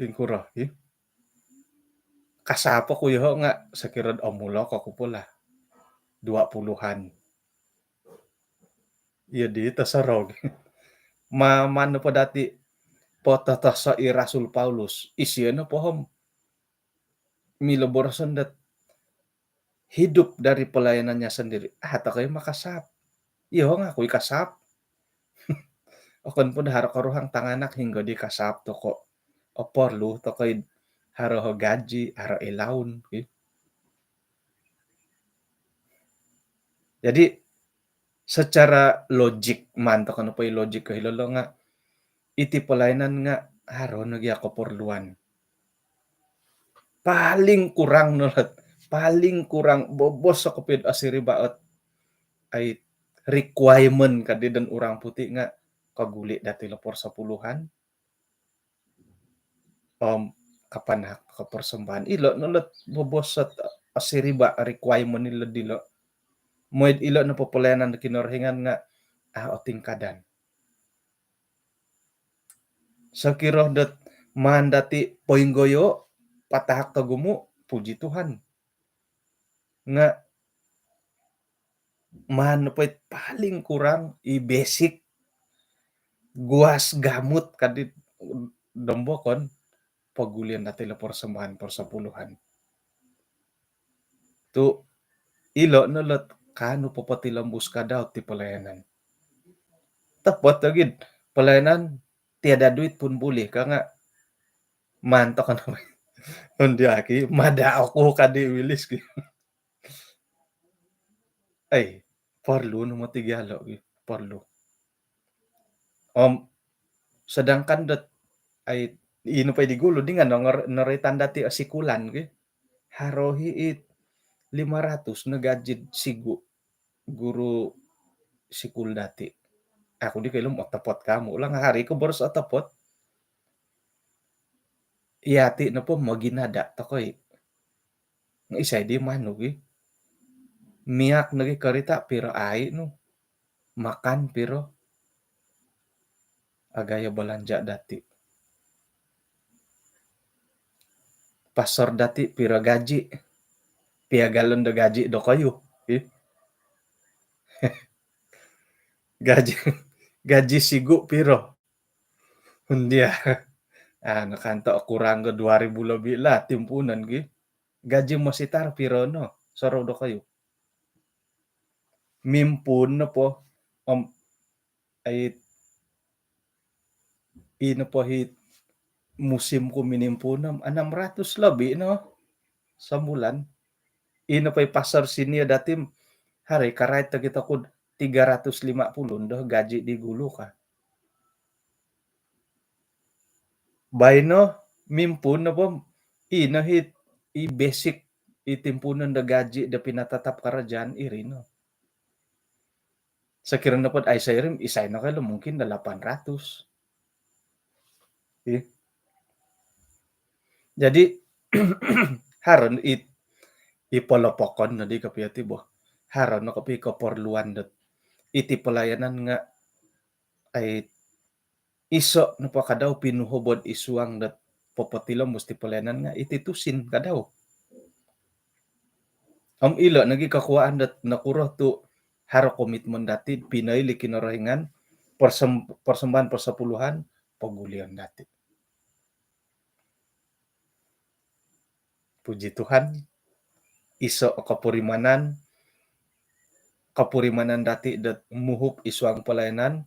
Ingkuro i. Kasap oku yoho nga' sakirod omulok oku pula. Dua puluhan. Iyo di tosorou. Maman nopo dati pototoso i Rasul Paulus. Isio no pohom. Milo boroson dot hidup dari pelayanannya sendiri. Ah, tokoi makasap. Iyo nga' aku i kasap. Okon pun haro koruhang tanganak hinggo di kasap toko. Oporlu tokoi haro gaji, haro ilaun. Jadi secara logik, maan toko nopo i logik ko hilo lo nga' iti pelayanan nga' haro nogi a koporluan. Paling kurang no lot, paling kurang bobos o kopio'd osiriba' ot ai requirement kadi don orang putih nga' koguli' dati lo persepuluhan. Om kapanahak ko persembahan. Ilo no lot bobos ot osiriba' requirement ilo dilo. Moi'd ilo nopo pelayanan do Kinorohingan nga' a' otingkadan. Sokiro dot maan dati poinggoyo', patahak togumu', puji Tuhan. Nga' maan nopo it paling kurang i basic guas gamut kadi dom bokon, pogulion dati lo persembahan persepuluhan. Tu ilo no lot kaanu popotilombus kadau ti pelayanan. Topot ogid pelayanan tiada duit pun boleh ka nga' maan toko no. Undi aki mada' oku kadi Wilis ki. Ai, porlu no moti gia lo gi, porlu. Om sedangkan dot ai ino pai di gulu dingan nongor noritan dati o sikulan ki. Haro hi it lima ratus no gaji sigu guru sikul dati. Aku di kailum otopot kamu ulang hari ko boros otopot. Iyati nopo moginada' tokoi. Isai di manu gi. Miak nogi karita' piro ai nu. Makan piro. Agayo balanja' dati'. Pastor dati' piro gaji. Piagalon do gaji dokoyu. Ih. Gaji, gaji sigu piro. Hundia. Ah, nakanto kurang ko dua ribu lebih lah timpuunan gi. Gaji mositar piro no sorou dokoyu. Mimpuun nopo om ai ino po hi musim ku minimpuun om enam ratus lebih no sebulan. Ino po i pastor senior dati hari karait tagi tokud tiga ratus lima puluh ndo gaji di gulu ka. Baino mimpuun nopo ino hi i basic i timpuunon do gaji do pinatatap karajaan iri no. Sokiro nopod ai sairim isai no kailo mungkin do lapan ratus. Ih. Jadi haro no i i polopokon no di kopio ti bo. Haro no kopio keperluan dot iti pelayanan nga' ai iso' nopo kadau pinuhobod i suang dot popotilombus ti pelayanan nga iti tusin kadau. Om ilo nogi kakuaan dot nokuro tu haro komitmen dati pinoili Kinorohingan, persem-, persembahan persepuluhan, pogulion dati. Puji Tuhan, iso o kopurimanan, kopurimanan dati dot muhup id suang pelayanan,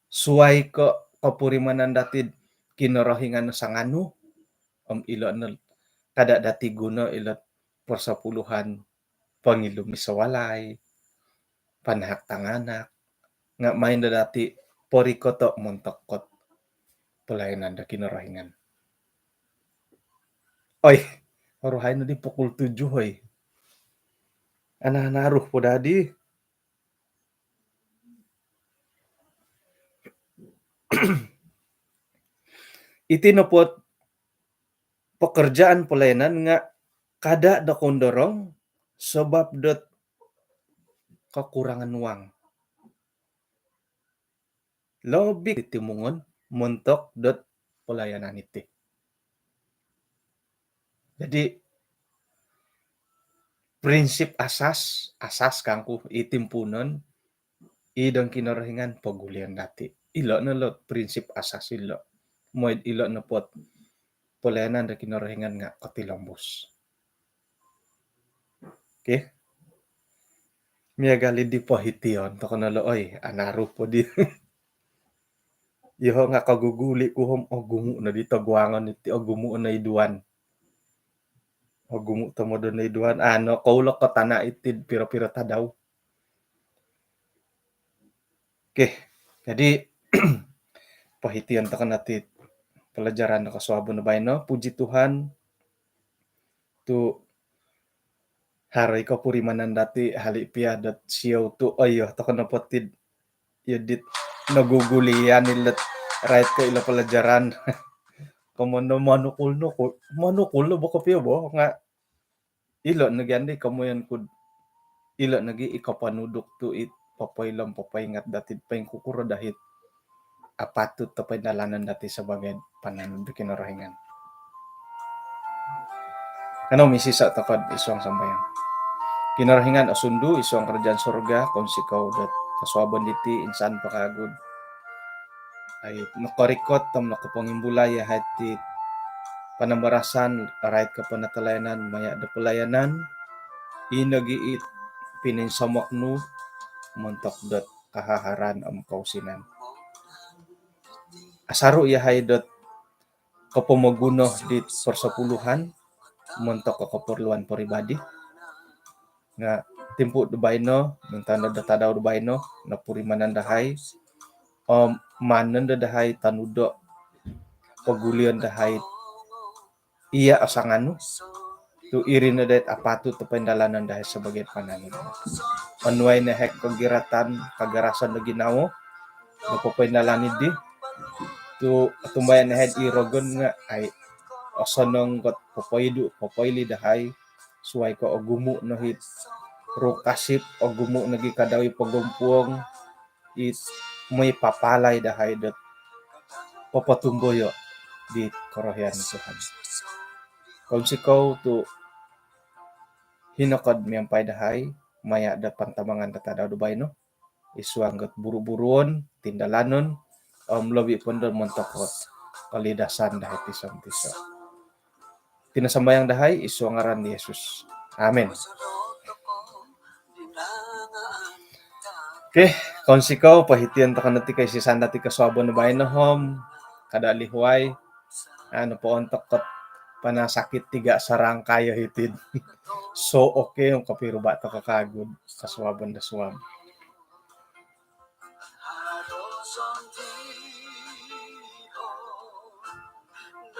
suai ko kopurimanan dati Kinorohingan sanganu, om ilo no kada dati guno ilo persepuluhan pongilum iso walai, panahak tanganak, nga main do dati porikoto montok kot pelayanan do Kinorohingan. Oi, oruhai no di pukul tujuh, oi. Ana-ana aruh po dadi. Iti nopo pekerjaan pelayanan nga kada do kondorong sebab dot kekurangan wang. Lobi timungon montok dot pelayanan iti. Jadi, prinsip asas, asas kangku i timpuunon, i dong Kinorohingan pogulion dati. Ilo no lo prinsip asas ilo. Mooi ilo nopo pelayanan do Kinorohingan nga kotilombus. Okey. Miagal di pohition toko no lo, oi, anaru po di. Yoho nga kaguguli ku om ogumu no di toguangon iti, ogumu no iduan. Ogumu tomod no iduan. Ano, kou lo kotana iti piro-piro tadau. Okey, jadi pohition toko no ti pelajaran do kosuabon baino. Puji Tuhan, tu haro i kopurimanan dati hali pia dot siou tu, oh iyo, toko nopo ti iyo dit nogugulian ilo rait ko ilo pelajaran. Komoyon do manukul-nukul, manukul no bo kopio bo nga ilo nogi andi komoyon ku, ilo nogi i koponuduk tu i popoilo om popoingat dati poingkukuro dahai apatut do poindalanon dati sebagai pananud do Kinorohingan. Kanou misisa toko id suang sambayang. Kinorohingan osundu id suang kerajaan surga, kounsikou dot kosuabon diti insan po kagu dot ai nokorikot om nokopongimbulai yahai ti panambarasan rait ko penatalayanan maya do pelayanan, i nogi it pininsomok nu montok dot kahaharan om kousinan. Asaru yahai dot kopomoguno di persepuluhan montok ko keperluan peribadi. Nga timpu do baino, mantad do tadau do baino, nopurimanan dahai om maan no dahai tanudo, pogulion dahai iya o sanganu tu iri no dahai apatut do poindalanon dahai sebagai pananud. Onuai no yahai kagiratan, kagarasan do ginawo do popoindalan dii tu otumbayaan yahai i rogon nga ai osonong dot popoidu, popoili dahai, suai ko ogumu no it ruh kasip, ogumu nogi kadau i pogompuong, it mooi papalai dahai dot popotumboyo di korohian Tuhan. Kounsikou tu hino ko do miampai dahai maya do pantamangan do tadau do baino id suang dot buru-buruon, tindalanon om lobi po do montok dot kalidasan dahai tiso-tiso. Iti no sambayang dahai id suang ngaran di Yesus. Amin. Okey, kounsikou, pohition toko no ti koisisan dati kosuabon baino om kada lihuai. Anu po ontok kot panasakit tiga serangkai hiti. So, okey, kopiruba toko kagu do kosuabon do suab.